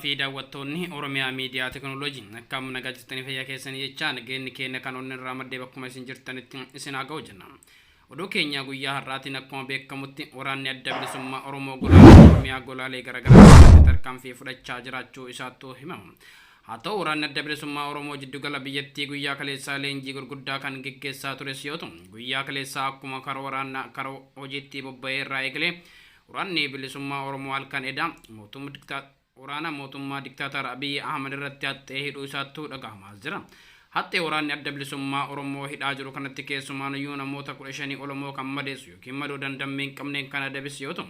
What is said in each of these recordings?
fi daawwattoonni Oromiyaa Miidiyaa Teekinooloojii, akkam nagaa jirtanii? Fayyaa keessanii jechaa, nageenyi keenya kan onni irraa maddee bakkuma isin jirtanitti isin haa ga'u jenna. Oduu keenya guyyaa har'aatiin akkuma beekamutti waraanni Adda Bilisummaa Oromoo golaalee Oromiyaa golaalee garaagaraa keessatti tarkaanfii fudhachaa jiraachuu isaattu himama. Haa ta'u, waraanni Adda Bilisummaa Oromoo jiddugala biyyattii guyyaa kaleessaa leenjii gurguddaa kan geggeessaa tures yoo ta'u, guyyaa kaleessaa akkuma kara waraanaa kara hojiitti bobba'ee irraa eegalee waraanni bilisummaa Oromoo halkan edaa mootummaa waraana mootummaa diktaatara Abiyyi Ahmad irratti haxxee hidhuu isaattu dhagahamaa jira. Haxxee waraanni Adda Bilisummaa Oromoo hidhaa jiru kanatti keessumaanuyyuu namoota 15 Oromoo kan madeessu yookiin madoo dandammii hin qabneen kan adabis yoo ta'u,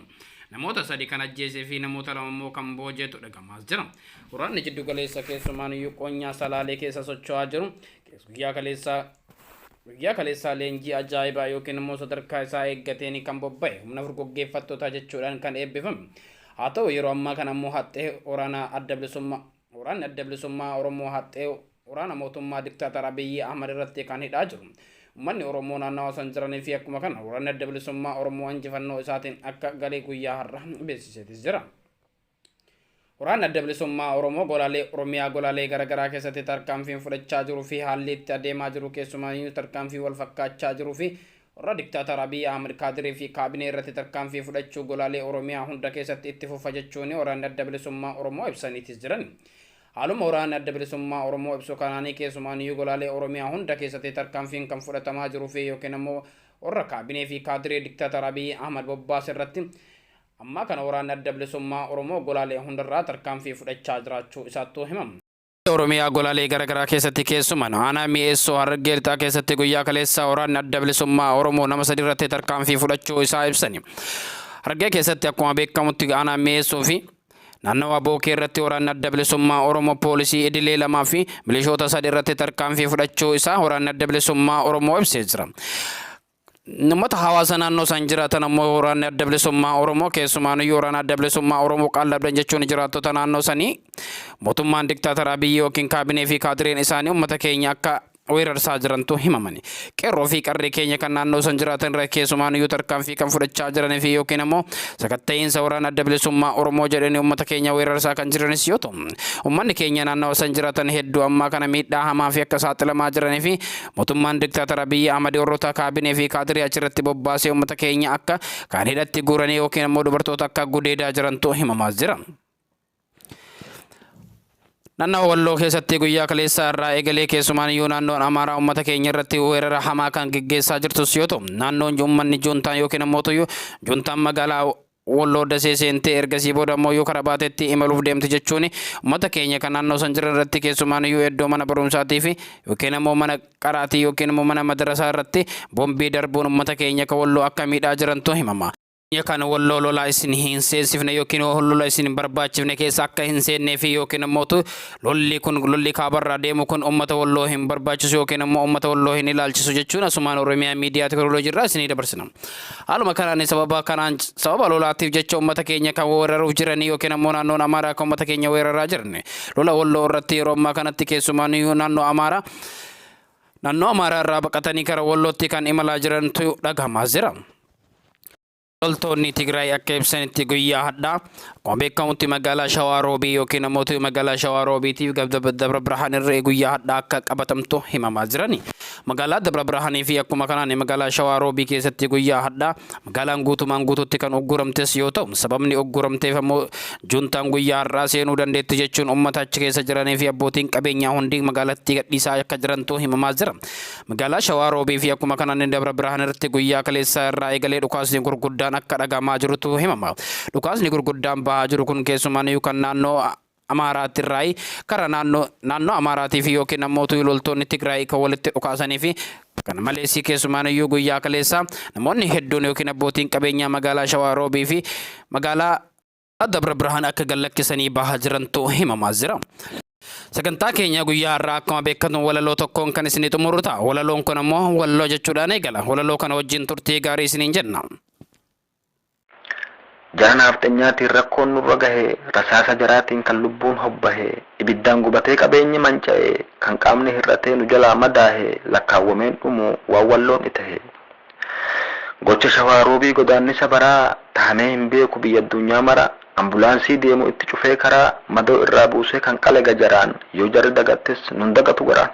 namoota 3 kan ajjeesee fi namoota 2 immoo kan boojeetu dhagahamaa jira. Waraanni jiddu galeessa keessumaanuyyuu Qonyaa Salaalee keessa socho'aa jiru guyyaa kaleessaa leenjii ajaa'ibaa yookiin immoo sadarkaa isaa eeggateen kan bobba'e humna furguggeeffattootaa jechuudhaan kan eebbifame. Haa ta'u, yeroo ammaa kana immoo haxxee waraana adda bilisummaa waraanni Adda Bilisummaa Oromoo haxxee waraana mootummaa diktaatara Abiyyi Ahmad irratti kan hidhaa jiru. Uummanni Oromoo naannawa san jiranii fi akkuma kana waraanni Adda Bilisummaa Oromoo injifannoo isaatiin akka galee guyyaa har'a beeksiseetis jira. Waraanni Adda Bilisummaa Oromoo golaalee Oromiyaa golaalee garaagaraa keessatti tarkaanfiin fudhachaa jiruu fi haalli itti adeemaa jiru, keessumaayyuu tarkaanfii wal fakkaachaa jiruu fi warra diktaatara Abiyyi Ahmad kaadirii fi kaabinee irratti tarkaanfii fudhachuu golaalee Oromiyaa hunda keessatti itti fufa jechuun waraanni Adda Bilisummaa Oromoo ibsaniitis jiran. Haaluma waraanni Adda Bilisummaa Oromoo ibsu kanaanii keessumaaniyyuu golaalee Oromiyaa hunda keessatti tarkaanfiin kan fudhatamaa jiruu fi yookiin immoo warra kaabinee fi kaadiree diktaatara Abiyyi Ahmad bobbaas irratti ammaa kana waraanni Adda Bilisummaa Oromoo golaalee hundarraa tarkaanfii fudhachaa jiraachuu isaattuu himama. Oromiyaa golaalee garaagaraa keessatti, keessumaa aanaa Mi'eessoo, Harargee Lixaa keessatti guyyaa kaleessaa waraanni Adda Bilisummaa Oromoo nama sadi irratti tarkaanfii fudhachuu isaa ibsani. Harargee keessatti akkuma beekamutti aanaa Mi'eessoo fi naannawa Bookee irratti waraanni Adda Bilisummaa Oromoo poolisii idilee 2 fi milishoota 3 irratti tarkaanfii fudhachuu isaa waraanni Adda Bilisummaa Oromoo ibsee jira. Uummata hawaasa naannoo san jiraatan ammoo waraanni Adda Bilisummaa Oromoo, keessumaanuyyuu waraana Adda Bilisummaa Oromoo qaallabdan jechuun jiraattota naannoo sanii mootummaan diktaatara Abiyyi yookiin kaabinee fi kaadireen isaanii uummata keenya akka weerarsaa jirantu himamani. Qeerroo fi qarree keenya kan naannoo san jiraatan irra keessumaanuyyuu tarkaanfii kan fudhachaa jiranii fi yookiin ammoo sakatta'iinsa waraana Adda Bilisummaa Oromoo jedhanii uummata keenya weerarsaa kan jiranis yoo ta'u, uummanni keenya naannawa san jiraatan hedduu ammaa kana miidhaa hamaa fi akka saaxilamaa jiranii fi mootummaan diktaatara Abiyyi Ahmad warroota kaabinee fi kaadiree achirratti bobbaasee uummata keenya akka kaan hidhatti guuranii yookiin ammoo dubartoota akka gudeedaa jirantu himamaa jira. Naannawa Walloo keessatti guyyaa kaleessaa irraa eegalee keessumaan iyyuu naannoon Amaaraa uummata keenya irratti weerara hamaa kan geggeessaa jirtus yoo ta'u, naannoon uummanni juuntaan yookiin ammoo juuntaan magaalaa Walloo Dasee seentee ergasii booda ammoo yoo karaa baatetti imaluuf deemti jechuun uummata keenya kan naannoo san jiran irratti keessumaan iyyuu iddoo mana barumsaatii fi yookiin ammoo mana qaraatii yookiin ammoo mana madarasaa irratti boombii darbuun uummata keenya kan Walloo akka miidhaa jirantu himama. Kan Walloo lolaa isin hin seensifne yookiin lola isin hin barbaachifne keessa akka hin seennee fi yookiin ammoo lolli kun, lolli kaabarraa deemu kun uummata Walloo hin barbaachisu yookiin ammoo uummata Walloo hin ilaalchisu jechuun asumaan Oromiyaa Miidiyaa Teekinooloojii irraa isinii dabarsina. Haaluma kanaan sababa kanaan, sababa lolaatiif jecha uummata keenya kan weeraruuf jiranii yookiin ammoo naannoon Amaaraa kan uummata keenya weeraraa jiran, lola Walloo irratti yeroo ammaa kanatti keessumaan naannoo Amaaraa irraa baqatanii gara Wallootti kan imalaa jirantu dhagahamaa jira. Loltoonni Tigraay akka ibsanitti guyyaa hadhaa akkuma beekamutti magaalaa Shawaa Roobii yookiin ammoo magaalaa Shawaa Roobiitiif Dabra Birhaan irra guyyaa hadhaa akka qabatamtu himamaa jirani. Magaalaa Dabra Birhaanii fi akkuma kanaan magaalaa Shawaa Roobii keessatti guyyaa hadhaa magaalaan guutumaan guututti kan ugguramtes yoo ta'u, sababni ugguramteef ammoo juuntaan guyyaa har'aa seenuu dandeetti jechuun uummata achi keessa jiranii fi abbootiin qabeenyaa hundi magaalattii gadhiisaa akka jirantu himamaa jira. Magaalaa Shawaa Roobii fi akkuma kanaan Dabra Birhaan irratti guyyaa kaleessaa irraa eegalee dhukaasni gurguddaan akka dhagahamaa jirutu himama. Dhukaasni gurguddaan bahaa jiru kun keessumaan kan naannoo Amaaraatti irraa karaa naannoo Amaaraatii fi yookiin ammoo loltoonni Tigraay kan walitti dhukaasanii fi kana malees keessumaan iyyuu guyyaa kaleessaa namoonni hedduun yookiin abbootiin qabeenyaa magaalaa Shawaa Roobii fi magaalaa Dabra Birhaan akka gallakkisanii bahaa jirantu himamaa jira. Sagantaa keenya guyyaa har'aa akkuma beekamu walaloo tokkoon kan isinii xumurru ta'a. Walaloon kun ammoo "Walloo" jechuudhaan eegala. Walaloo kana wajjin turtii gaarii isiniin jenna. Jara naafxanyaatiin rakkoon nurra gahe, rasaasa jaraatiin kan lubbuun hobbahe, ibiddaan gubatee qabeenyi manca'e, kan qaamni hir'atee nu jalaa madaahe, lakkaawwameen dhumu waan Walloon itahe. Gocha Shawaa Roobii godaannisa baraa tahamee hin beeku biyya addunyaa mara. Ambulaansii deemu itti cufee karaa madoo irraa buusee kan qale gajaraan yoo jarri dagattes nun dagatu garaan.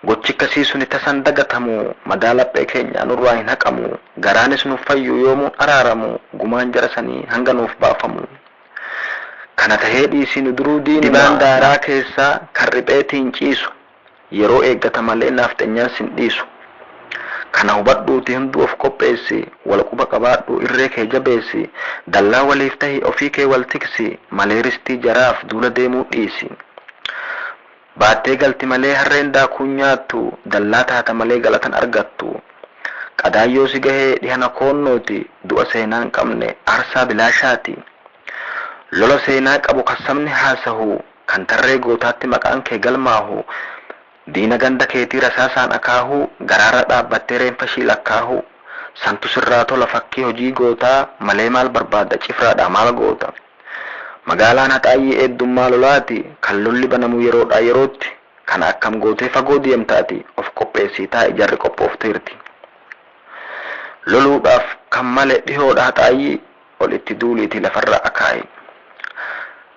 Gochi akkasii suni tasan dagatamu madaa laphee keenyaa nurraa hin haqamu garaanis nuuf fayyu yoomuu araaramu gumaan jara sanii hanga nuuf baafamu. Kana tahee dhiisii nu duruu diinuma. Dibaan daaraa keessaa kan ripheetiin ciisu yeroo eeggata malee naafxanyaan sin dhiisu. Kana hubadhuuti hunduu of qopheessi wal quba qabaadhu irree kee jabeessi dallaa waliif tahi ofii kee wal tiksi malee ristii jaraaf duula deemuu dhiisi. Baattee galti malee harreen daakuun nyaattu dallaa taata malee galatan argattu. Qadaayyoo si gahee dhihana koonnooti du'a seenaa hin qabne aarsaa bilaashaati. Lola seenaa qabu kan sabni haasahu kan tarree gootaatti maqaan kee galmaahu diina ganda keetii rasaasaan akaahu garaarra dhaabbattee reenfa shii lakkaahu santu sirraa tola fakkii hojii gootaa malee maal barbaadda cifraadha maal goota. Magaalaan haxaayyee eeddummaa lolaati kan lolli banamu yeroodhaa yerootti kana akkam gootee fagoo deemtaati of qopheessii taa'i jarri qophoofteerti. Loluudhaaf kan male dhihoodha haxaayyii ol itti duuliiti lafarra akaayi.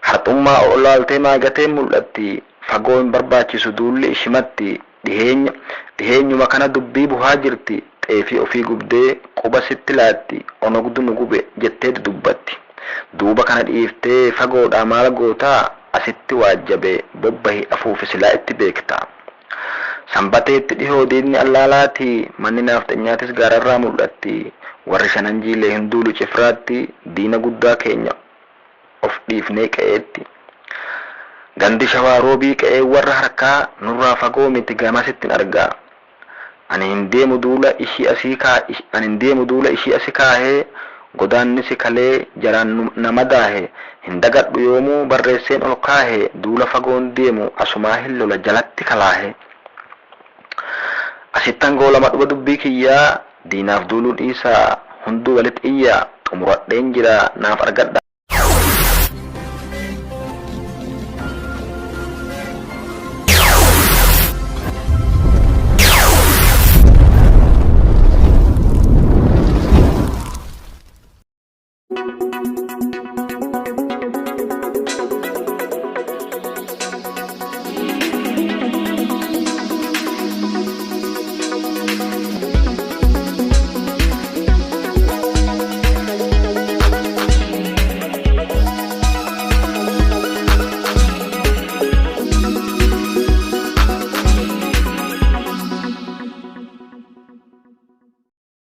Harxummaa olaaltee maagatee mul'atti fagoo hin barbaachisu duulli ishimatti dhiheenya dhiheenyuma kana dubbii buhaa jirti xeefii ofii gubdee quba sitti laatti onogdu nu gube jettee dubbatti. Duuba kana dhiiftee fagoodhaa maal gootaa asitti waajjabe bobbahi afuufi silaa itti beekta. Sanbateetti dhihoo diinni allaalaati manni naafxanyaatis gaararraa mul'atti warri shanan jiilee hin duulu cifraatti diina guddaa keenya of dhiifnee qe'eetti. Gandi shawaa roobii qe'ee warra harkaa nurraa fagoo miti gamasittin argaa. Ani hin deemu duula ishii asii kaa ani hin deemu duula ishii asi kaahee godaannisi kalee jaraan nama daahe hin dagadhu yoomuu barreesseen ol kaahe duula fagoon deemu asumaa hin lola jalatti kalaahe. Asittan goolama dhuba dubbii kiyyaa diinaaf duuluu dhiisaa hunduu walitti iyyaa xumuradheen jira naaf argadha.